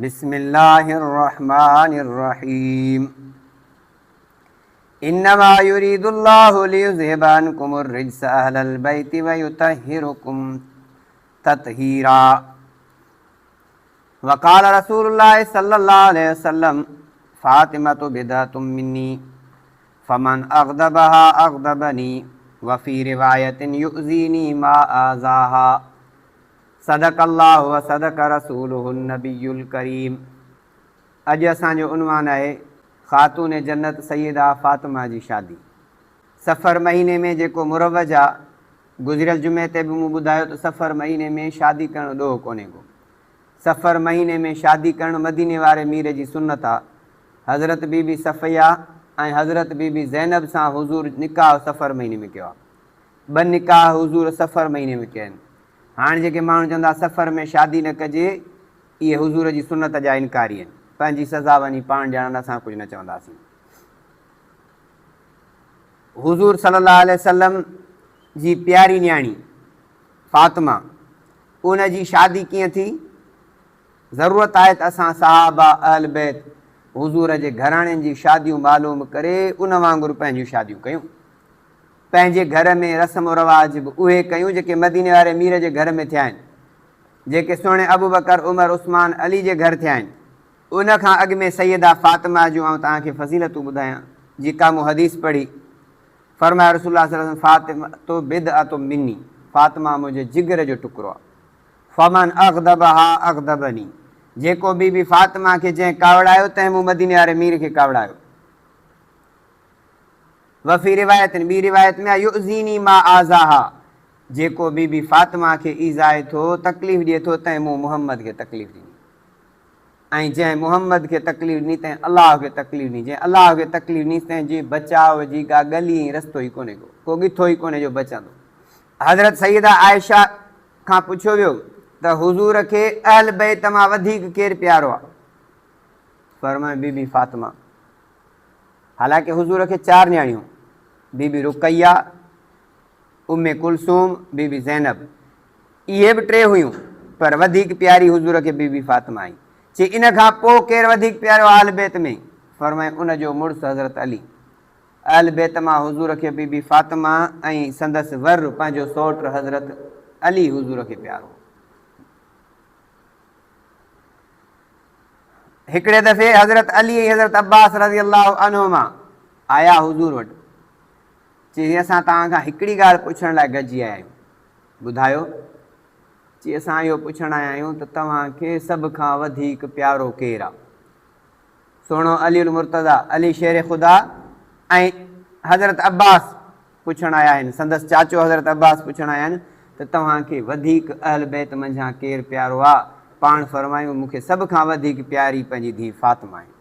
بسم الله الرحمن الرحيم انما يريد الله ليذهب عنكم الرجس اهل البيت ويطهركم تطهيرا وقال رسول الله صلى الله عليه وسلم فاطمة بدعة مني فمن اغضبها اغضبني وفي رواية يؤذيني ما آذاها صدق الله وصدق رسوله النبي الڪريم اڄ اسان جو عنوان آهي خاتون جنت سيده فاطمه جي شادي صفر مهيني ۾ جيڪو مروج آ گذريل جمعي تي به مون ٻڌايو ته صفر مهيني ۾ شادي ڪرڻ ڏوهه ڪونهي ڪو صفر مهيني ۾ شادي ڪرڻ مديني واري مير جي سنت آ حضرت بي بي صفيه ۽ حضرت بي بي زينب سان حضور نڪاح صفر مهيني ۾ ڪيو آ ٻه نڪاح حضور صفر مهيني ۾ ڪيا آهن. هاڻ جيڪي ماڻهو چوندا صفر ۾ شادي نه ڪجي، اهي حضور جي سنت جا انڪاري آهن. پنهنجي سزا وڃي پاڻ ڄاڻن اسان ڪجهه نه چونداسين. حضور صلي الله عليه وسلم جي پياري نياڻي فاطمه ان جي شادي ڪيئن ٿي؟ ضرورت آهي ته اسان صحابه، اهل بيت، حضور جي گهراڻين جي شاديون معلوم ڪري ان وانگر پنهنجون شاديون ڪيون. پنهنجي گهر ۾ رسم و رواج به اهي ڪيون جيڪي مديني واري مير جي گهر ۾ ٿيا آهن، جيڪي سهڻي ابوبڪر، عمر، عثمان، علي جي گهر ٿيا آهن. ان کان اڳ ۾ سيده فاطمه جون آئون توهان کي فضيلتون ٻڌايان، جيڪا مون حديث پڙهي. فرمايو رسول الله صلي الله عليه وسلم فاطمة بدعة مني، فاطمه منهنجي جگر جو ٽڪرو آهي. فمن اغضبها اغضبني، جيڪو بي بي فاطمه کي جنهن ڪاوڙايو تنهن مون مديني واري مير کي ڪاوڙايو. وفي رواية، ٻي روايت ۾ آهي، يؤذيني ما آذاها، جيڪو بي بي فاطمه کي ايذائي ٿو، تڪليف ڏئي ٿو، تنهن مون محمد کي تڪليف ڏني. ۽ جنهن محمد کي تڪليف ڏني تنهن الله کي تڪليف ڏني، جنهن الله کي تڪليف ڏني تنهن جي بچاء جي ڪا ڳلي ۽ رستو ئي ڪونهي ڪو، ڪو ڳٿو ئي ڪونهي جو بچندو. حضرت سيده عائشه کان پڇيو ويو ته حضور کي اهل بيت مان وڌيڪ ڪير پيارو آهي؟ فرمايو بي بي فاطمه. حالانڪه حضور کي چار نياڻيون، بي بي رقيه، ام ڪلثوم، بي بي زينب، اهي به ٽي هيون، پر وڌيڪ پياري حضور کي بي بي فاطمه آئي. چي ان کان پوء ڪير وڌيڪ پيارو آهل بيت ۾؟ فرمايو ان جو مڙس حضرت علي. اهل بيت مان حضور کي بي بي فاطمه ۽ سندس ور پنهنجو سئوٽ حضرت علي حضور کي پيارو هو. هڪڙي دفعي حضرت علي ۽ حضرت عباس رضي الله عنهما آيا حضور وٽ، چي اسان توهان کان هڪڙي ڳالهه پڇڻ لاء گڏجي آيا آهيون، ٻڌايو؟ چي اسان اهو پڇڻ آيا آهيون ته توهان کي سڀ کان وڌيڪ پيارو ڪير آ؟ سهڻو علي المرتضيٰ، علي شير خدا ۽ حضرت عباس پڇڻ آيا آهن، سندس چاچو حضرت عباس پڇڻ آيا آهن ته توهان کي وڌيڪ اهل بيت منجهان ڪير پيارو آ؟ پاڻ فرمايون مون کي سڀ کان وڌيڪ پياري پنهنجي ڌيء فاطمه آهي.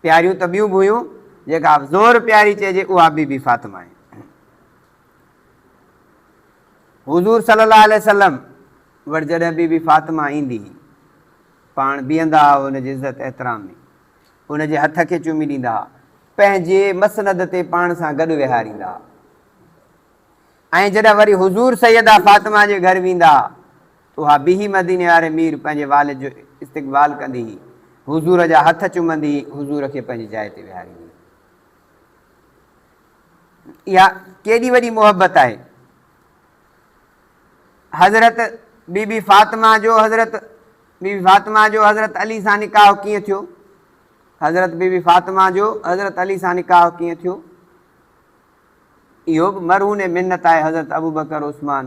پياريون ته ٻيون به هيون، جيڪا زور پياري چئجي اها بي بي فاطمه آهي. حضور صلي الله عليه وسلم وٽ جڏهن بي بي فاطمه ايندي هئي، پاڻ بيهندا هئا ان جي عزت احترام ۾، ان جي هٿ کي چمي ڏيندا هئا، پنهنجي مسند تي پاڻ سان گڏ ويهاريندا هئا ۽ جڏهن وري حضور سيده فاطمه جي گهر ويندا هئا ته اها بيهي مديني واري مير پنهنجي والد جو استقبال ڪندي هئي، حضور جا هٿ چمندي هئي، حضور کي پنهنجي جاء تي ويهاريندي هئي. اها ڪيڏي وڏي محبت آهي. حضرت بي بي فاطمه جو حضرت بي بي فاطمه جو حضرت علي سان نڪاح ڪيئن ٿيو؟ حضرت بي بي فاطمه جو حضرت علي سان نڪاح ڪيئن ٿيو؟ اهو به مرهون منت آهي حضرت ابوبڪر، عثمان،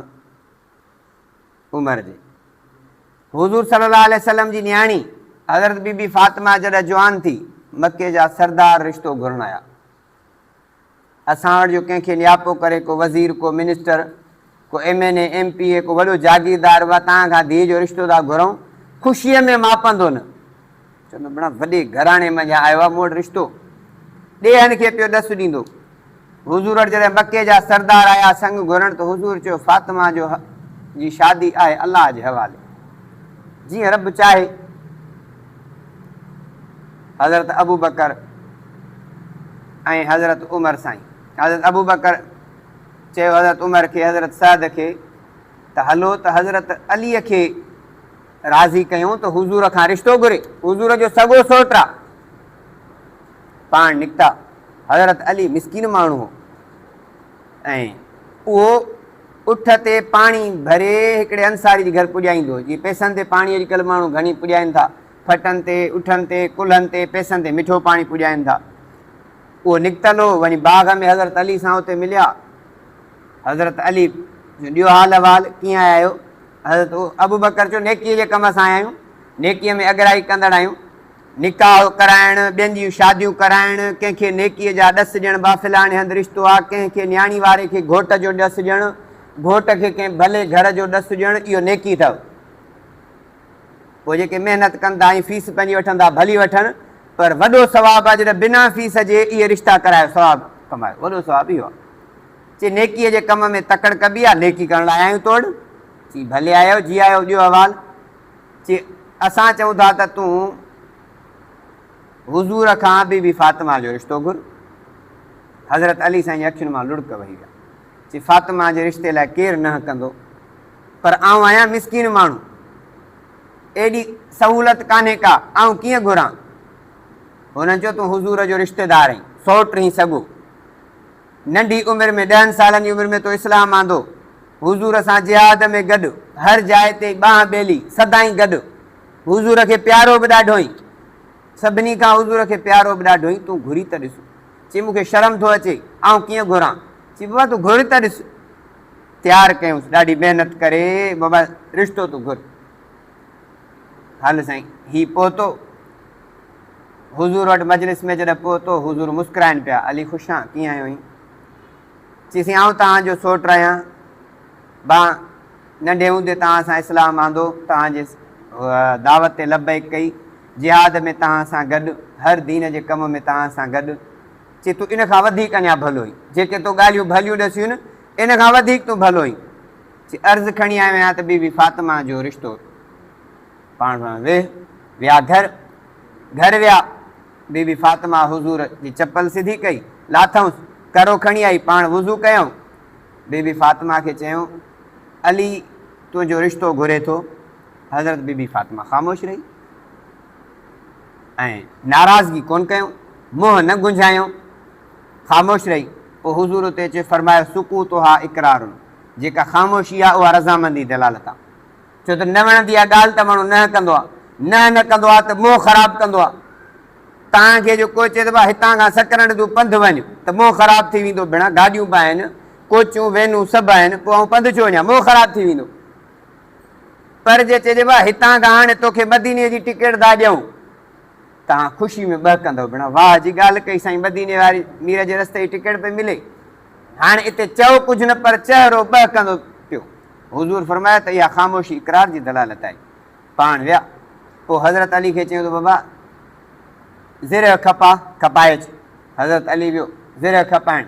عمر جي. حضور صلي الله عليه وسلم جي نياڻي حضرت بي بي فاطمه جڏهن جوان ٿي، مڪي جا سردار رشتو گهرڻ آيا. اسان وٽ جو ڪنهن کي نياپو ڪري ڪو وزير، ڪو منسٽر، ڪو M N A, M P A, ڪو وڏو جاگيردار به توهان کان ڌيء جو رشتو ٿا گهرون، خوشيء ۾ ماپندو نه. چوندو بڻا وڏي گهراڻي منجهان آيو آهي مون وٽ رشتو. ڏيهن کي پيو ڏس ڏيندو. حضور وٽ جڏهن مڪي جا سردار آيا سڱ گهرڻ ته حضور چيو فاطمه جو جي شادي آهي الله جي حوالي. جيئن رب چاهي. حضرت ابوبڪر ۽ حضرت عمر سائين حضرت ابوبڪر چيو حضرت عمر کي حضرت سعد کي ته هلو ته حضرت علي کي راضي ڪيون ته حضور کان رشتو گهري. حضور جو سڳو سئوٽ آ. پاڻ نڪتا. حضرت علي مسڪين ماڻهو هو ۽ اهو اٺ تي پاڻي ڀري هڪڙي انصاري جي گهر پڄائيندو هو. جيئن پئسن تي پاڻي اڄڪلهه ماڻهو گهڻي پڄائين ٿا. ڦٽن تي، اٺن تي، ڪلهن تي پئسن تي مٺو پاڻي پڄائين ٿا. اهو نڪتل هو، وڃي باغ ۾ حضرت علي سان اتي مليا. حضرت علي چيو، ڏيو حال احوال، ڪيئن آيا آهيو؟ حضرت ابوبڪر چيو، نيڪيء جي ڪم سان آيا آهيون، نيڪيء ۾ اڳرائي ڪندڙ آهيون. نڪاح ڪرائڻ، ٻين جون شاديون ڪرائڻ، ڪنهن کي نيڪيء جا ڏس ڏيڻ با فلاڻي هنڌ رشتو آ، ڪنهن کي نياڻي واري کي گهوٽ جو ڏس ڏيڻ، گهوٽ کي ڪنهن ڀلي گهر جو ڏس ڏيڻ، اهو نيڪي اٿو. پوء جيڪي محنت ڪن ٿا ۽ فيس پنهنجي وٺن ٿا ڀلي وٺن پر وڏو ثواب آهي جڏهن بنا فيس جي اهي رشتا ڪرايو ثواب ڪمايو وڏو ثواب اهو آهي. چي نيڪيء جي ڪم ۾ تڪڙ ڪبي آهي نيڪي ڪرڻ لاء آيا آهيون توڙ. چي ڀلي آيا آهيو جي آيو ڏيو احوال. چي اسان چئون ٿا ته تون حضور کان بي بي فاطمه جو رشتو گهر. حضرت علي سائين جي اکين مان لڙڪ وهي ويا. چي فاطمه جي رشتي لاء ڪير ننهن ڪندو؟ پر آئون آهيان مسڪين ماڻهو، ايڏي سهولت ڪانهي ڪا، آئون ڪيئن گهران؟ هنن چيو، تون حضور جو رشتيدار آهين، سئوٽ هين سڳو. ننڍي عمر ۾ ڏهن سالن جي عمر ۾ تو اسلام آندو، حضور سان جهاد ۾ گڏ، هر جاء تي ٻانهن ٻيلي، سدائين گڏ. حضور کي پيارو به ڏاڍو آهين. سڀني کان حضور کي پيارو به ڏاڍو آهين، تون گهري ته ڏس. چي، مون کي شرم ٿو اچي، آئون ڪيئن گهران؟ چي، بابا تون گهر ته ڏس. تيار ڪيونس ڏاڍي محنت ڪري بابا رشتو تون گهر هل سائين هي پهتو حضور وٽ مجلس ۾ جڏهن پهتو حضور مسڪرائن پيا علي خوش آن ڪيئن آيو آهين چي سائين آئون توهان جو سوٽ آهيان با ننڍي هوندي توهان سان اسلام آندو توهان جي دعوت تي لبيڪ ڪئي جهاد ۾ توهان سان گڏ هر دين جي ڪم ۾ توهان سان گڏ چي تون ان کان وڌيڪ اڃا ڀلو آهين، جيڪي تو ڳالهيون ڀليون ڏسيون آهن، ان کان وڌيڪ تون ڀلو آهين. چي عرض کڻي آيو آهيان ته بي بي فاطمه جو رشتو پاڻ سان ويهه. ويا گهر. گهر ويا. بي بي فاطمه حضور جي چپل سڌي ڪئي، لاٿائونس، ڪرو کڻي آئي، پاڻ وضو ڪيائون. بي بي فاطمه کي چيائون، علي تنهنجو رشتو گهري ٿو. حضرت بي بي فاطمه خاموش رهي. ۽ ناراضگي ڪونه ڪيائون، منهن نه گهنجايائون، خاموش رهي، پوء حضور اتي اچي فرمايو، سڪوتها اقرار، جيڪا خاموشي آهي اها رضامندي دلالت آهي، ڇو ته نه وڻندي آهي ڳالهه ته ماڻهو ننهن ڪندو آهي، ننهن نه ڪندو آهي ته منهن خراب ڪندو آهي، توهان کي جو ڪو چئي ته ڀاء هتان کان سڪرنڊ تون پنڌ وڃ ته منهن خراب ٿي ويندو، ڀيڻا گاڏيون به آهن، ڪوچون، وينون سڀ آهن، پوء آئون پنڌ ڇو وڃان، منهن خراب ٿي ويندو. پر جي چئجي ڀاء هتان کان هاڻي توکي مديني جي ٽڪيٽ ٿا ڏيون، توهان خوشي ۾ ٻهڪندؤ ڀيڻا واهه جي ڳالهه ڪئي سائين مديني واري مير جي رستي جي ٽڪيٽ پئي ملي. هاڻي اتي چئو ڪجهه نه پر چهرو ٻهڪندو پيو. حضور فرمايو ته اها خاموشي اقرار جي دلالت آهي. پاڻ ويا. پوء حضرت علي کي چيائون ته بابا زرهه کپا، کپائي اچ. حضرت علي ويو زرهه کپائڻ.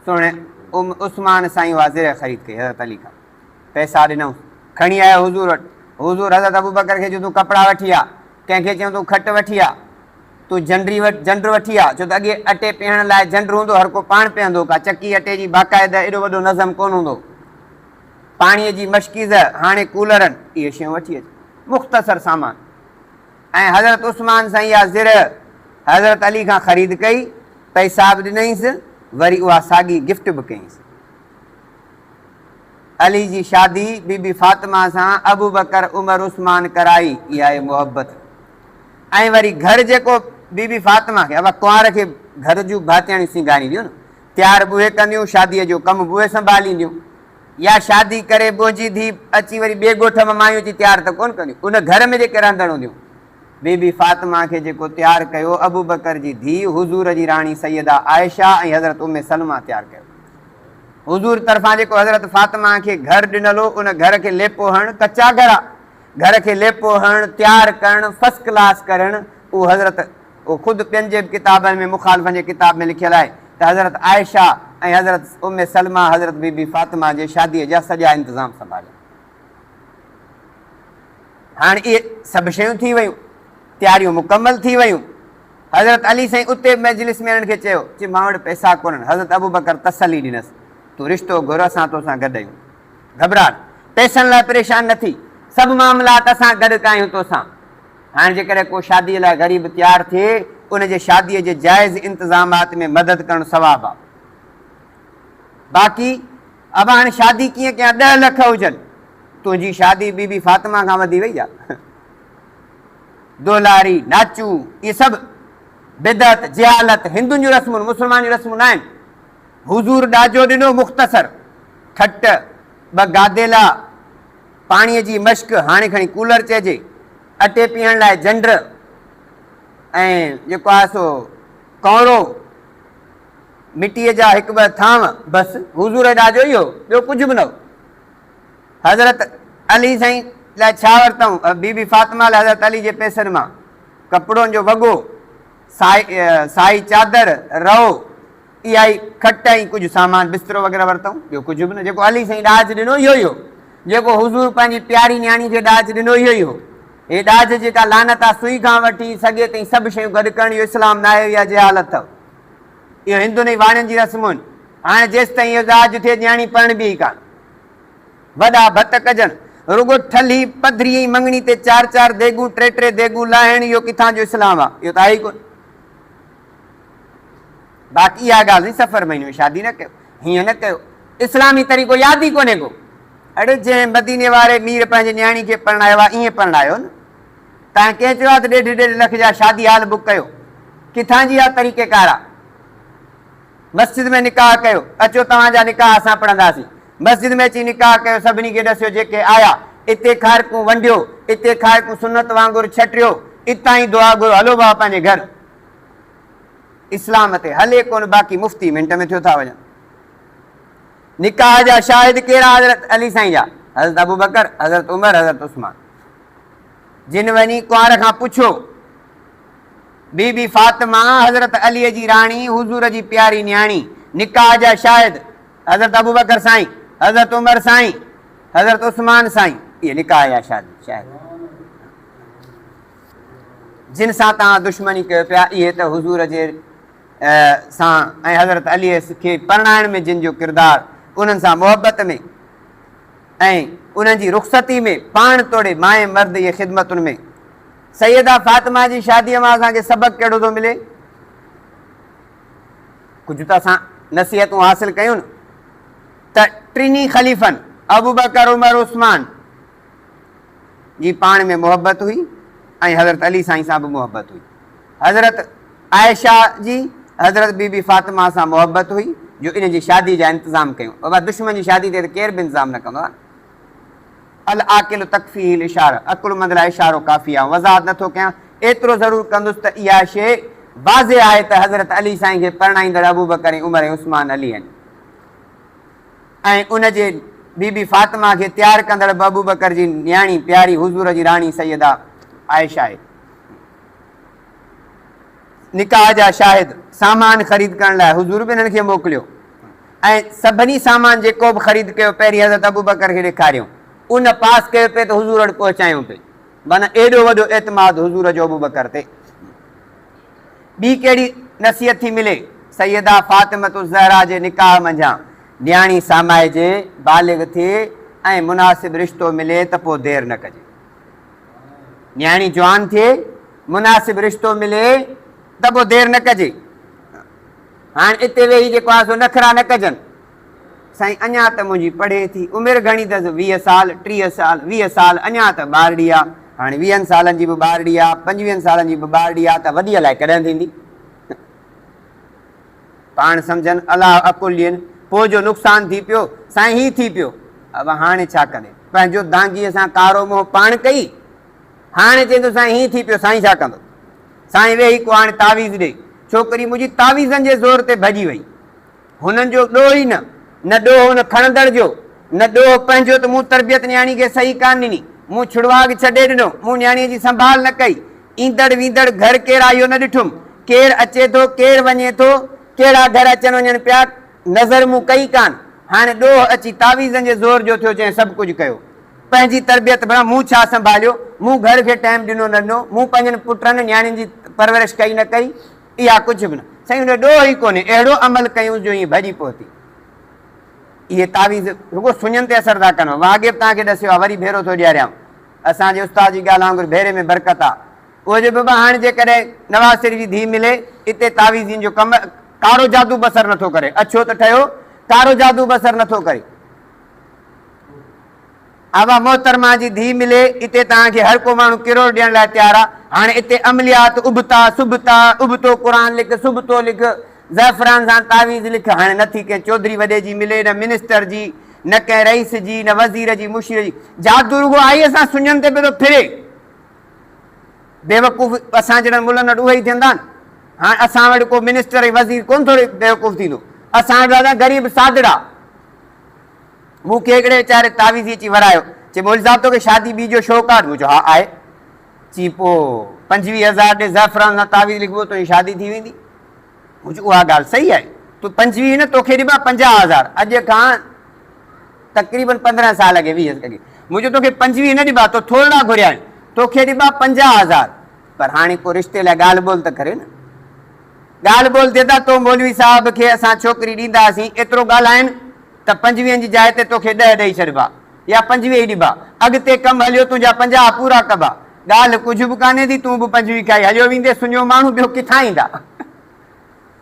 سهڻي ام عثمان سائين اها زرهه خريد ڪئي حضرت علي کان. پئسا ڏنائونس. کڻي آيو حضور وٽ. حضور حضرت ابوبڪر کي چيو تون ڪپڙا وٺي آ. ڪنهن کي چيائون تون کٽ وٺي آ. تون جنڊري وٺ جنڊ وٺي آ. ڇو ته اڳي اٽي پيهڻ لاء جنڊ هوندو هر ڪو پاڻ پيهندو ڪا چڪي اٽي جي باقاعده ايڏو وڏو نظم ڪونه هوندو. پاڻيء جي مشڪيزه هاڻي ڪولرن اهي شيون وٺي اچ. مختصر سامان. ۽ حضرت عثمان سائين اها زرهه حضرت علي کان خريد ڪئي. پئسا به ڏنائينس وري اها ساڳي گفٽ به ڪيائينس. علي جي شادي بي بي فاطمه سان ابوبڪر، عمر، عثمان ڪرائي، اها آهي محبت. ۽ وري گهر جيڪو بي بي فاطمه کي ابا ڪنوار کي گهر جون ڀاتياڻيون سينگارينديون نه، تيار به اهي ڪنديون، شاديء جو ڪم به اهي سنڀالينديون. يا شادي ڪري منهنجي ڌيء اچي وري ٻئي ڳوٺ مان مايون اچي تيار ته ڪونه ڪنديون، ان گهر ۾ جيڪي رهندڙ هونديون. بي بي فاطمه کي جيڪو تيار ڪيو، ابوبڪر جي ڌيء حضور جي راڻي سيده عائشه ۽ حضرت ام سلمه تيار ڪيو. حضور طرفان جيڪو حضرت فاطمه کي گهر ڏنل هو، ان گهر کي ليپو هڻڻ، ڪچا گهر ها، گهر کي ليپو هڻڻ، تيار ڪرڻ، فرسٽ ڪلاس ڪرڻ، اهو حضرت اهو خود ٻين جي به ڪتابن ۾ مخالفن جي ڪتاب ۾ لکيل آهي ته حضرت عائشه ۽ حضرت ام سلمه حضرت بي بي فاطمه جي شاديء جا سڄا انتظام سنڀاليا. هاڻ اهي سڀ شيون ٿي ويون، تياريون مڪمل ٿي ويون. حضرت علي سائين اتي مجلس ۾ انهن کي چيو، چي مان وٽ پئسا ڪونهن. حضرت ابوبڪر تسلي ڏنس، تون رشتو گهر اسان توسان گڏ آهيون. گهٻراء نه، پئسن لاء پريشان نه ٿي. سڀ معاملات اسان گڏ ڪاهيون توسان. هاڻ جيڪڏهن ڪو شاديء لاء غريب تيار ٿئي، ان جي شاديء جي جائز انتظامات ۾ مدد ڪرڻ ثواب آ. باقي ابا هاڻي شادي ڪيئن ڪيان، ڏهه لک هجن، تنهنجي شادي بي بي فاطمه کان وڌي وئي آ. دولاري، ناچو، اهي سڀ بدعت، جهالت، هندن جون رسمون، مسلمان جون رسمون ناهن. حضور ڏاجو ڏنو مختصر، کٽ، ٻه گاديلا، پاڻيء جي مشڪ، هاڻي کڻي ڪولر چئجي، اٽي پيهڻ لاء جنڊ ۽ جيڪو آهي سو ڪؤنرو، مٽيء جا هڪ ٻه ٿانو، بس حضور جو ڏاجو اهو، ٻيو ڪجهه به نه هو. حضرت علي سائين لاء ڇا ورتائون؟ بي بي فاطمه لاء حضرت علي جي پئسن مان ڪپڙن جو وڳو، سائي چادر، رئو، اها ئي کٽ ۽ ڪجهه سامان بسترو وغيره ورتائون، ٻيو ڪجهه به نه. جيڪو علي سائين ڏاج ڏنو اهو ئي هو. جيڪو حضور پنهنجي پياري نياڻي کي ڏاج ڏنو اهو ئي هو. هي ڏاج جيڪا لعنت آ سوئي کان وٺي سڳي تائين سڀ شيون گڏ ڪرڻ اهو اسلام ناهي اها جهالت اٿو. اهو هندن ۽ واڻين جي رسمون آهن. هاڻي جيستائين اهو ڏاج ٿئي نياڻي پرڻبي ئي ڪانه. وڏا ڀت ڪجن. رڳو ٺلهي، پڌري ۽ مڱڻي تي چار چار ديڳون، ٽي ٽي ديڳون لاهڻ اهو ڪٿان جو اسلام آ؟ اهو ته آهي ئي ڪونه. باقي اها ڳالهه سائين سفر مهيني ۾ شادي نه ڪيو، هيئن نه ڪيو، اسلامي طريقو ياد ئي ڪونهي ڪو. اڙي جنهن مديني واري مير پنهنجي نياڻي کي پرڻايو آهي ائين پرڻايو نه. تان ڪنهن چيو آهي ته ڏيڍ ڏيڍ لک جا شادي هال بڪ ڪيو. ڪٿان جي اها طريقي ڪار آ. مسجد ۾ نڪاح ڪيو، اچو توهان جا نڪاح اسان پڙهنداسين. مسجد ۾ اچي نڪاح ڪيو، سڀني کي ڏسيو جيڪي آيا، اتي کارڪون ونڊيو، اتي کارڪون سنت وانگر ڇٽيو، اتان ئي دعا گهرو، هلو بابا پنهنجي گهر. اسلام تي هلي ڪونه باقي مفتي منٽ ۾ ٿيو ٿا وڃن. نڪاح جا شاهد ڪير حضرت علي سائين جا، حضرت ابوبڪر، حضرت عمر، حضرت عثمان. جن وڃي ڪنوار کان پڇيو، بي بي فاطمه حضرت علي جي راڻي، حضور جي پياري نياڻي، نڪاح جا شاهد حضرت ابوبڪر سائين، حضرت عمر سائين، حضرت عثمان سائين، اهي نڪاح جا شاهد. جن سان توهان دشمني ڪيو پيا اهي ته حضور جي سان ۽ حضرت علي کي پرڻائڻ ۾ جن جو ڪردار انهن سان محبت ۾ ۽ انهن جي رخصتي ۾ پاڻ توڙي مائين مرد جي خدمتن ۾ سيده فاطمه جي شاديء مان اسان کي سبق ڪهڙو ٿو ملي؟ ڪجهه ته اسان نصيحتون حاصل ڪيون ته ٽنهي خليفن ابوبڪر، عمر، عثمان جي پاڻ ۾ محبت هئي ۽ حضرت علي سائين سان به محبت هئي. حضرت عائشه جي حضرت بي بي فاطمه سان محبت هئي جو ان جي شادي جا انتظام ڪيون. بابا دشمن جي شادي تي ته ڪير به انتظام نه ڪندو آهي. العاقل تڪفيه الاشاره عقلمند لاء اشارو ڪافي آهي. آئون وضاحت نه ٿو ڪيان ايترو ضرور ڪندس ته اها شيء واضح آهي ته حضرت علي سائين کي پرڻائيندڙ ابوبڪر ۽ عمر ۽ عثمان علي آهن. ۽ ان جي بي بي فاطمه کي تيار ڪندڙ به ابوبڪر جي نياڻي پياري حضور جي راڻي سيده عائشه آهي. نڪاح جا شاهد سامان خريد ڪرڻ لاء حضور به انهن کي موڪليو ۽ سڀني سامان جيڪو به خريد ڪيو پهرين حضرت ابوبڪر کي ڏيکاريو ان پاس ڪيو پئي ته حضور وٽ پهچايون پئي معنيٰ ايڏو وڏو اعتماد حضور جو ابوبڪر تي. ٻي ڪهڙي نصيحت ٿي ملي؟ سيده فاطمة الزهرا جي نڪاح منجهان نياڻي سامائجي، بالغ ٿئي ۽ مناسب رشتو ملي ته پوء دير نه ڪجي. نياڻي جوان ٿئي، مناسب رشتو ملي ته پوء دير نه ڪجي. هاڻ اتي ويهي جيڪو آهي سو نخرا نه ڪجن. سائين اڃا ته منهنجي پڙهي ٿي، عمر گهڻي اٿس، 20 سال، 30 سال، 20 سال اڃا ته ٻارڙي آ، هاڻي ويهن سالن جي به ٻارڙي آ، پنجويهن سالن جي به ٻارڙي آ ته وڏي الائي ڪڏهن ٿيندي. پاڻ سمجهن، الله عقل ڏين، پوء جو نقصان ٿي پيو، سائين هي ٿي پيو، ابا هاڻي ڇا ڪندين، پنهنجو دانگيء سان ڪارو منهن پاڻ ڪئي، هاڻي چئين ٿو سائين هي ٿي پيو، سائين ڇا ڪندو؟ سائين ويهي ڪو هاڻي تعويذ ڏي، ڇوڪري منهنجي تعويذن جي زور تي ڀڄي وئي. هنن جو ڏوهه ئي نه، نه ڏوهه ان کڻندڙ جو، نه ڏوهه پنهنجو ته مون تربيت نياڻي کي صحيح ڪانه ڏني، مون ڇڙواڳ ڇڏي ڏنو، مون نياڻيء جي سنڀال نه ڪئي، ايندڙ ويندڙ گهر ڪير آهي اهو نه ڏٺم، ڪير اچي ٿو، ڪير وڃي ٿو، ڪهڙا گهر اچن وڃن پيا، نظر مون ڪئي ڪانه. هاڻي ڏوهه اچي تعويذن جي زور جو ٿيو جنهن سڀ ڪجهه ڪيو. پنهنجي تربيت ڀلا مون ڇا سنڀاليو، مون گهر کي ٽائيم ڏنو نه ڏنو، مون پنهنجن پٽن نياڻين جي پرورش ڪئي نه ڪئي، اها ڪجهه به نه. سائين ان جو ڏوهه ئي ڪونهي. اهڙو عمل ڪيونس جو ائين ڀڄي پهتي. اهي تعويذ رڳو سڃن تي اثر ٿا ڪن. واڳي به توهان کي ڏسيو آهي، وري ڀيرو ٿو ڏياريانو. اسان جي استاد جي ڳالهه وانگر ڀيري ۾ برڪت آ. اهو چئي بابا هاڻ جيڪڏهن نواز شريف جي ڌيء ملي، اتي تعويذين جو ڪم، ڪارو جادو به اثر نٿو ڪري. اڇو ته ٺهيو، ڪارو جادو به اثر نٿو ڪري. ابا محترمه جي ڌيء ملي، اتي توهان کي هر ڪو ماڻهو ڪروڙ ڏيڻ لاء تيار آ. هاڻي اتي عمليات ابتا، سبتا، ابتو قرآن لک، سبتو لک، زعفران سان تعويذ لک، هاڻي نه ٿي ڪنهن چوڌري وڏي جي ملي، نه منسٽر جي، نه ڪنهن رئيس جي، نه وزير جي، مشير جي. جادو رڳو آئي اسان سڃن تي پيو ٿو ڦري. بيوقوف اسان جهڙن ملن وٽ اهي ئي ٿين ٿا نه. هاڻ اسان وٽ ڪو منسٽر ۽ وزير ڪونه ٿو بيوقوف ٿيندو. اسان وٽ دادا غريب سادڙا. مون کي هڪڙي ويچاري تعويذي اچي ورايو. چي مولوي صاحب توکي شادي ٻي جو شوق آ؟ مون چيو ها آهي. چي پوء 25 هزار ڏي زعفران سان تعويذ لکبو تنهنجي شادي ٿي ويندي. مون چيو اها ڳالهه صحيح آهي. تون 25 نه توکي ڏبا 50 هزار. اڄ کان تقريبن 15 سال اڳي 20 اڳي. مون چيو توکي 25 نه ڏبا تو ٿورڙا گهريا آهن. توکي ڏبا 50 هزار. پر هاڻي ڪو رشتي لاء ڳالهه ٻولهه ته ڪري نه. ڳالهه ٻولهه ٿئي ته تو مولوي صاحب کي اسان ڇوڪري ڏينداسين ايترو ڳالهائين ته 25 جي جاء تي توکي 10 ڏئي ڇڏبا يا 25 ئي ڏبا. اڳتي ڪم هليو تنهنجا 50 پورا ڪبا. ڳالهه ڪجهه به ڪانهي ٿي تون به 25 کائي هليو ويندين سڃو ماڻهو ٻيو ڪٿان ايندا.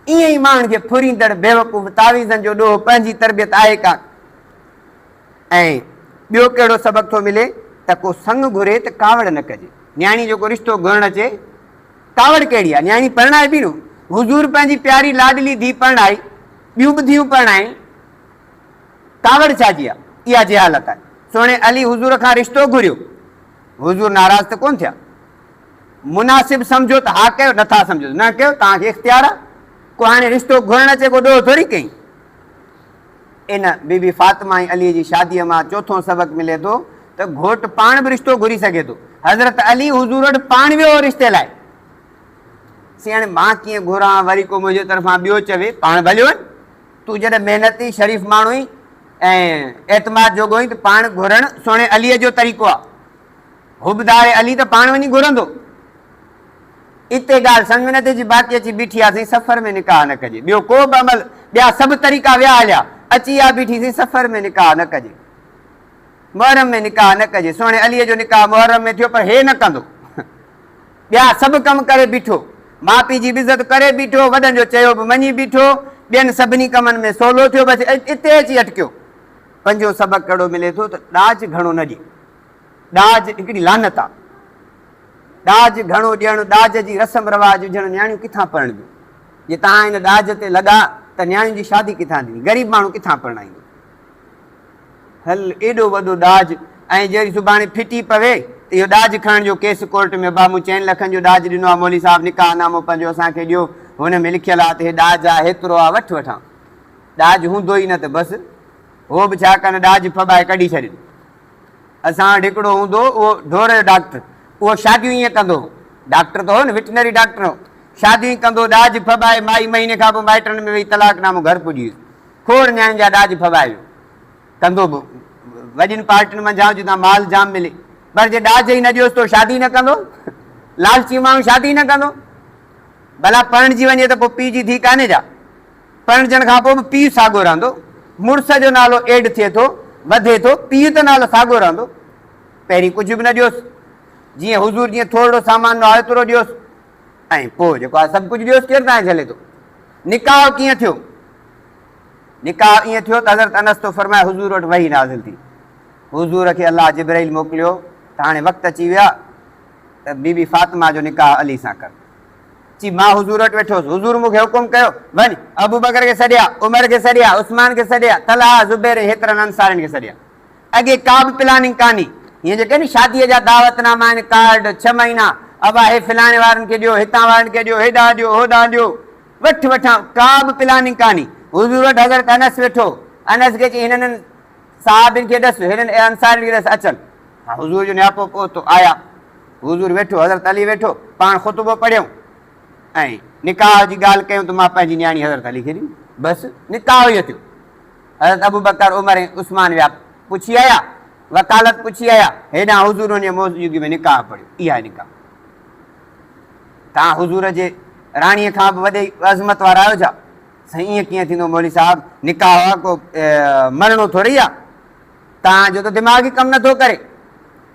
ائين ئي ماڻهن کي ڦريندڙ بيوقوف تعويذن جو ڏوهه پنهنجي تربيت آهي ڪانه. ۽ ٻيو ڪهڙو سبق ٿو ملي ته ڪو سڱ گهري ته ڪاوڙ نه ڪجي. نياڻي جو ڪو رشتو گهرڻ اچي ڪاوڙ ڪهڙي آهي نياڻي پرڻائبي نه. حضور پنهنجي پياري لاڏلي ڌيء پرڻائي، ٻيون به ڌيئون پرڻائين، ڪاوڙ ڇا جي آهي؟ اها جهالت آهي. سهڻي علي حضور کان رشتو گهريو، حضور ناراض ته ڪونه ٿيا. مناسب سمجهو ته ها ڪيو، نٿا سمجهو ته نه ڪيو، توهان کي اختيار آهي. ڪو هاڻي رشتو گهرڻ اچي ڪو ڏوهه ٿوري ڪيائين. ان بي بي فاطمه ۽ علي جي شاديء مان چوٿون سبق ملي ٿو ته گهوٽ پاڻ به رشتو گهري سگهي ٿو. حضرت علي حضور وٽ پاڻ ويو هو رشتي لاء. سائين هاڻي مان ڪيئن گهران وري ڪو منهنجي طرفان ٻيو چوي پاڻ ڀليو وڃ. تون جڏهن محنتي شريف ماڻهو آهين ۽ اعتماد جوڳو آهين ته پاڻ گهرڻ سهڻي عليء جو طريقو آهي. حبدار علي ته پاڻ وڃي گهرندو. اتي ڳالهه سمجهه ۾ نه ٿي اچي باقي اچي بيٺي آ سائين سفر ۾ نڪاح نه ڪجي ٻيو ڪو به عمل ٻيا سڀ طريقا ويا هليا اچي آ بيٺي سائين سفر ۾ نڪاح نه ڪجي محرم ۾ نڪاح نه ڪجي سهڻي علي جو نڪاح محرم ۾ ٿيو پر هي نه ڪندو ٻيا سڀ ڪم ڪري بيٺو ماء پيء جي به عزت ڪري بيٺو وڏن جو چيو به مڃي بيٺو ٻين سڀني ڪمن ۾ سولو ٿيو بس اتي اچي اٽڪيو. پنجون سبق ڪهڙو ملي ٿو ته ڏاج گهڻو نه ڏي. ڏاج هڪڙي لعنت آ. ڏاج گهڻو ڏيڻ، ڏاج جي رسم رواج وجهڻ نياڻيون ڪٿان پرڻبيون؟ جي توهان ان ڏاج تي لڳا ته نياڻين جي شادي ڪٿان ٿيندي؟ غريب ماڻهو ڪٿان پرڻائيندو؟ هل ايڏو وڏو ڏاج ۽ جي وري سڀاڻي ڦٽي پوي ته اهو ڏاج کڻڻ جو ڪيس ڪورٽ ۾ ابا مون چئن لکن جو ڏاج ڏنو آ مولوي صاحب نڪاح نامو پنهنجو اسان کي ڏيو هن ۾ لکيل آ ته هي ڏاج آ هيترو آ وٺ وٺان. ڏاج هوندو ئي نه ته بس هو به ڇا ڪن ڏاج ڦٻائي ڪڍي ڇڏين. اسان وٽ هڪڙو هوندو هو اهو ڍور جو ڊاڪٽر اهو شاديون ائين ڪندو هو ڊاڪٽر ته هو نه وٽنري ڊاڪٽر هو شاديون ڪندو هو ڏاج ڦٻائي مائي مهيني کان پوء مائٽن ۾ ويئي طلاق نامو گهر پڄي ويس کوڙ نياڻين جا ڏاج ڦٻائي ويو ڪندو به وڏين پارٽين منجهان جتان مال جام ملي پر جي ڏاج ئي نه ڏيوس ته شادي نه ڪندو لالچي ماڻهو شادي نه ڪندو ڀلا پرڻجي وڃي ته پوء پيء جي ڌيء ڪانهي جا پرڻجڻ کان پوء به پيء ساڳيو رهندو. مڙس جو نالو ايڊ ٿئي ٿو، وڌي ٿو، پيء ته نالو ساڳيو رهندو. پهرين ڪجهه به نه ڏيوس. جيئن حضور جيئن ٿورڙو سامان ڏنو ايترو ڏيوس ۽ پوء جيڪو آهي سڀ ڪجهه ڏيوس ڪير تان جهلي ٿو. نڪاح ڪيئن ٿيو؟ نڪاح ائين ٿيو ته حضرت انس ٿو فرمائي حضور وٽ وحي نازل ٿي. حضور کي الله جبرائيل موڪليو ته هاڻي وقت اچي ويو آهي ته بي بي فاطمه جو نڪاح علي سان ڪر. چي، مان حضور وٽ ويٺو هوس، حضور مون کي حڪم ڪيو، وڃ، ابوبڪر کي سڏي آ، عمر کي سڏي آ، عثمان کي سڏي آ، طلحه، زبير ۽ هيترن انصارين کي سڏي آ. اڳي ڪا به پلاننگ ڪانهي. هيئن جيڪي نه شاديء جا دعوت ناما آهن، ڪارڊ، ڇهه مهينا، ابا هي فلاڻي وارن کي ڏيو، هتان وارن کي ڏيو، هيڏانهن ڏيو، هوڏانهن ڏيو. وٺ وٺان، ڪا به پلاننگ ڪانهي. حضور وٽ حضرت انس ويٺو. انس کي چي، هنن صحابين کي ڏس، هنن انصارين کي ڏس، اچن. حضور جو نياپو پهتو، آيا. حضور ويٺو، حضرت علي ويٺو، پاڻ خطبو پڙهيائون ۽ نڪاح جي ڳالهه ڪيائون ته مان پنهنجي نياڻي حضرت علي کي ڏني. بس نڪاح ئي ٿيو. حضرت ابوبڪر، عمر ۽ عثمان ويا پڇي آيا، وڪالت پڇي آيا، هيڏانهن حضور انهيء موجودگي ۾ نڪاح پڙهيو. اها آهي نڪاح. توهان حضور جي راڻيء کان به وڏي عظمت وارا آهيو ڇا؟ سائين ائين ڪيئن ٿيندو مولوي صاحب، نڪاح آ ڪو مرڻو ٿورئي آ. توهان جو ته دماغ ئي ڪم نٿو ڪري.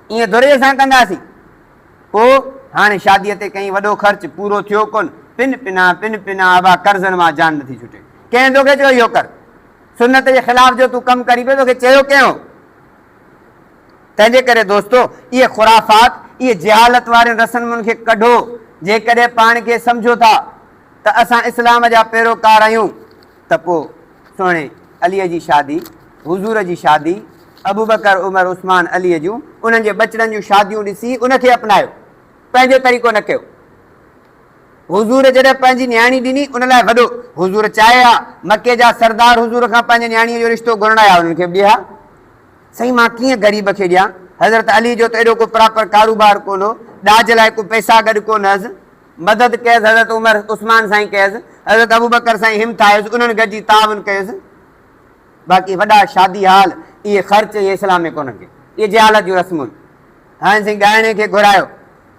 ائين ڌريء سان ڪنداسين. پوء هاڻي شاديء تي ڪئين وڏو خرچ، پورو ٿيو ڪونه. پن پنا، پن پنا، ابا قرضن مان جان نٿي ڇٽي. ڪنهن توکي چيو اهو ڪر؟ سنت جي خلاف جو تون ڪم ڪرين پيو، توکي چيو ڪنهن هو؟ تنهنجي ڪري دوستو، اهي خرافات، اهي جهالت وارين رسمن کي ڪڍو. جيڪڏهن پاڻ کي سمجهو ٿا ته اسان اسلام جا پيروڪار آهيون ته پوء سهڻي عليء جي شادي، حضور جي شادي، ابوبڪر، عمر، عثمان، عليء جون، انهن جي ٻچڙن جون شاديون ڏسي ان کي اپنايو. پنهنجو طريقو نه ڪيو. حضور جڏهن پنهنجي نياڻي ڏني ان لاء وڏو حضور چاهي ها، مڪي جا سردار حضور کان پنهنجي نياڻيء جو رشتو گهرڻ آيا انهن کي به ڏي ها. سائين مان ڪيئن غريب کي ڏيان، حضرت علي جو ته ايڏو ڪو پراپر ڪاروبار ڪونه هو، ڏاج لاء ڪو پئسا گڏ ڪونه هئس، مدد ڪيس حضرت عمر عثمان سائين ڪيس، حضرت ابوبڪر سائين همٿايس، انهن گڏجي تعاون ڪيس، باقي وڏا شادي هال اهي خرچ اهي اسلام ۾ ڪونهن ڪي، اهي جهالت جون رسمون آهن. هاڻي سائين ڳائڻي کي گهرايو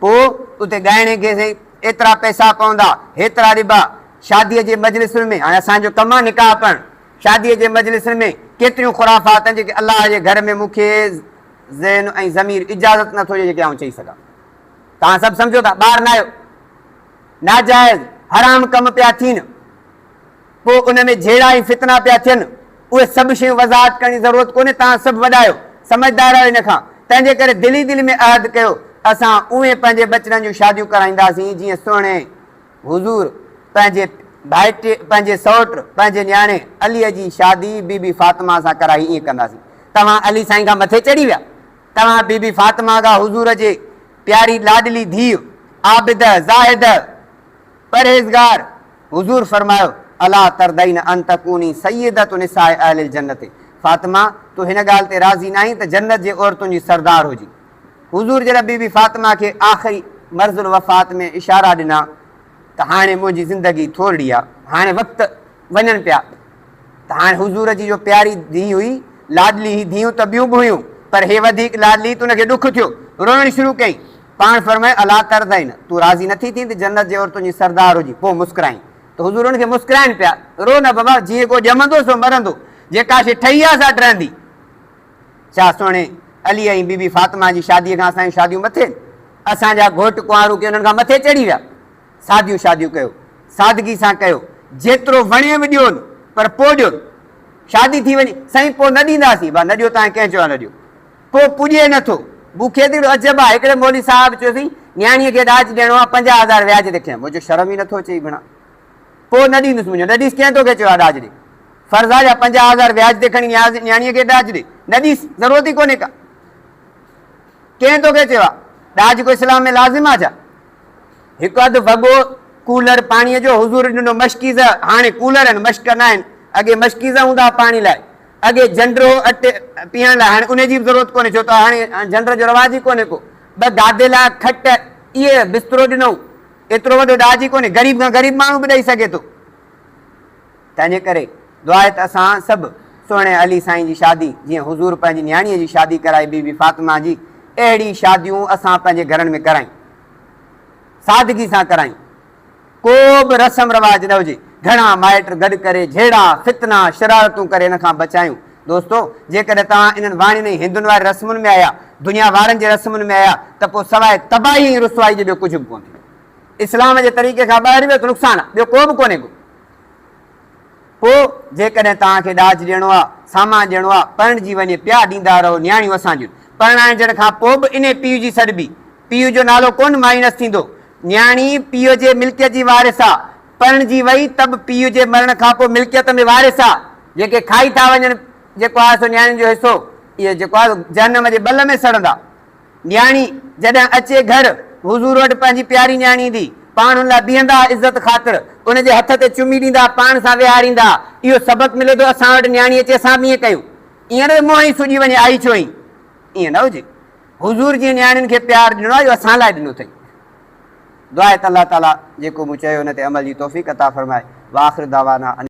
پوء اتي ڳائڻي کي سائين ايترا پئسا پوندا هيترا ڏبا، شاديء جي مجلسن ۾ هاڻي اسان جو ڪم آهي نڪاح پڙهڻ، شاديء جي مجلسن ۾ ڪيتريون خرافات آهن جيڪي الله جي گهر ۾ مون کي ذهن ۽ ضمير اجازت نه ٿو ڏئي جيڪي آئون چئي سگهان. توهان سڀ سمجهو ٿا ٻار ناهيو. ناجائز حرام ڪم پيا ٿين پوء ان ۾ جهيڙا ۽ فتنا پيا ٿين اهي سڀ شيون وضاحت ڪرڻ جي ضرورت ڪونهي توهان سڀ وڏا آهيو سمجهدار آهيو ان کان تنهنجي ڪري دل ئي دل ۾ عهد ڪيو اسان اونهين پنهنجي ٻچڙن جون شاديون ڪرائينداسين جيئن سهڻي حضور پنهنجي ڀائٽي، پنهنجي سئوٽ، پنهنجي نياڻي عليء جي شادي بي بي فاطمه سان ڪرائي ائين ڪنداسين. توهان علي سائين کان مٿي چڙهي ويا. توهان بي بي فاطمه کان حضور جي پياري لاڏلي ڌيء، عابده، زاهده، پرهيزگار، حضور فرمايو، الا ترضين ان تڪوني سيدة نساء اهل الجنة، فاطمه تون هن ڳالهه تي راضي ناهين ته جنت جي عورتن جي سردار هجين. حضور جڏهن بي بي فاطمه کي آخري مرض الوفات ۾ اشارا ڏنا ته هاڻي منهنجي زندگي ٿورڙي آ، هاڻي وقت وڃن پيا ته هاڻي حضور جي جو پياري ڌيء هئي، لاڏلي هي ڌيئون ته ٻيون به هيون پر هي وڌيڪ لاڏلي ته ان کي ڏک ٿيو، روئڻ شروع ڪيائين. پاڻ فرمايو، الا ترضين، تون راضي نٿي ٿين ته جنت جي عورتن جي سردار هجين؟ پوء مسڪرائين ته حضور ان کي مسڪرائن پيا، رو نه بابا، جيئن ڪو ڄمندو سو مرندو، جيڪا شيء ٺهي آ سا ڊهندي. ڇا سهڻي علي ۽ بي بي فاطمه جي شاديء کان اسان جون شاديون مٿي آهن؟ اسان جا گهوٽ ڪنوارون ڪي انهن کان مٿي چڙهي ويا؟ ساديون شاديون ڪيو، سادگي سان ڪيو، جيترو وڻي به ڏيون، پر پوء ڏيون. شادي ٿي وڃي، سائين پوء نه ڏينداسين، ڀا نه ڏيو تان ڪنهن چيو آهي نه ڏيو. پوء پڄي نه ٿو. مون کي ته اهڙو عجب آهي، هڪڙي مولوي صاحب چيو سائين نياڻيء کي ڏاج ڏيڻو آهي، 50,000 وياج تي کنيم. مون چيو شرم ئي نه ٿو اچيئي ڀيڻا. پوء نه ڏيندس منهنجو نه ڏيس ڪنهن توکي چيو آهي ڏاج ڏي فرض آهي جا 50,000 وياج تي کڻي نياڻيء کي ڏاج ڏي نه ڏيس ضرورت ئي ڪونهي ڪا ڪنهن توکي چيو آهي ڏاج ڪو اسلام ۾ لازم آهي ڇا هڪ اڌ وڳو ڪولر پاڻيء جو حضور ڏنو مشڪيزه هاڻي ڪولر آهن مشڪ نه آهن اڳي مشڪيزه هوندا هئا پاڻي لاء اڳي جنڊ هو اٽي پيهڻ لاء هاڻي ان جي به ضرورت ڪونهي ڇو ته هاڻي جنڊ جو رواج ئي ڪونهي ڪو ٻه گاديلا کٽ اهي بسترو ڏنو ايترو وڏو ڏاج ئي ڪونهي، غريب کان غريب ماڻهو به ڏئي سگهي ٿو. تنهنجي ڪري دعا آهي ته اسان سڀ سهڻي علي سائين جي شادي جيئن حضور پنهنجي نياڻيء جي شادي ڪرائي بي بي فاطمه جي اهڙي شاديون اسان پنهنجي گهرن ۾ ڪرايون. سادگي سان ڪرايون. ڪو به رسم رواج نه هجي. گهڻا مائٽ گڏ ڪري جهيڙا، فتنا، شرارتون ڪري ان کان بچايون. دوستو! جيڪڏهن توهان انهن واڻين ۽ هندن واري رسمن ۾ آيا، دنيا وارن جي رسمن ۾ آيا ته پوء سواء تباهي ۽ رسوائي جي ٻيو ڪجهه به ڪونه ٿيندو. اسلام جي طريقي کان ٻاهر ويو ته نقصان آ، ٻيو ڪو به ڪونهي ڪو. پوء جيڪڏهن توهان کي ڏاج ڏيڻو آ، سامان ڏيڻو آ، پرڻجي وڃي پيا ڏيندا رهو نياڻيون اسان جون. پرڻائجڻ کان پوء به انهي پيء جي سڏبي. پيء جو نالو ڪونه مائنس ٿيندو. نياڻي پيء جي ملڪيت جي وارث آ. پرڻجي وئي ته به پيء جي مرڻ کان پوء ملڪيت ۾ وارث آ. جيڪي کائي ٿا وڃن جيڪو آهي سو نياڻين جو حصو، اهي جيڪو آهي سو جهنم جي ٻل ۾ سڙندا. نياڻي جڏهن اچي گهر، حضور وٽ پنهنجي پياري نياڻي ايندي، پاڻ ان لاء بيهندا عزت خاطر، ان جي هٿ تي چمي ڏيندا، پاڻ سان ويهاريندا. اهو سبق ملي ٿو اسان وٽ نياڻي اچي اسان به ائين ڪيون. ائين نه ته منهن ئي سڄي وڃي آئي ڇو ائين؟ ائين نه هجي. حضور جيئن نياڻين کي پيار ڏنو آهي اهو اسان لاء ڏنو اٿئي. دعا آهي ته الله تعالي جيڪو مون چيو ان تي عمل جي توفيق عطا فرمائي. واخر دعوانا ان.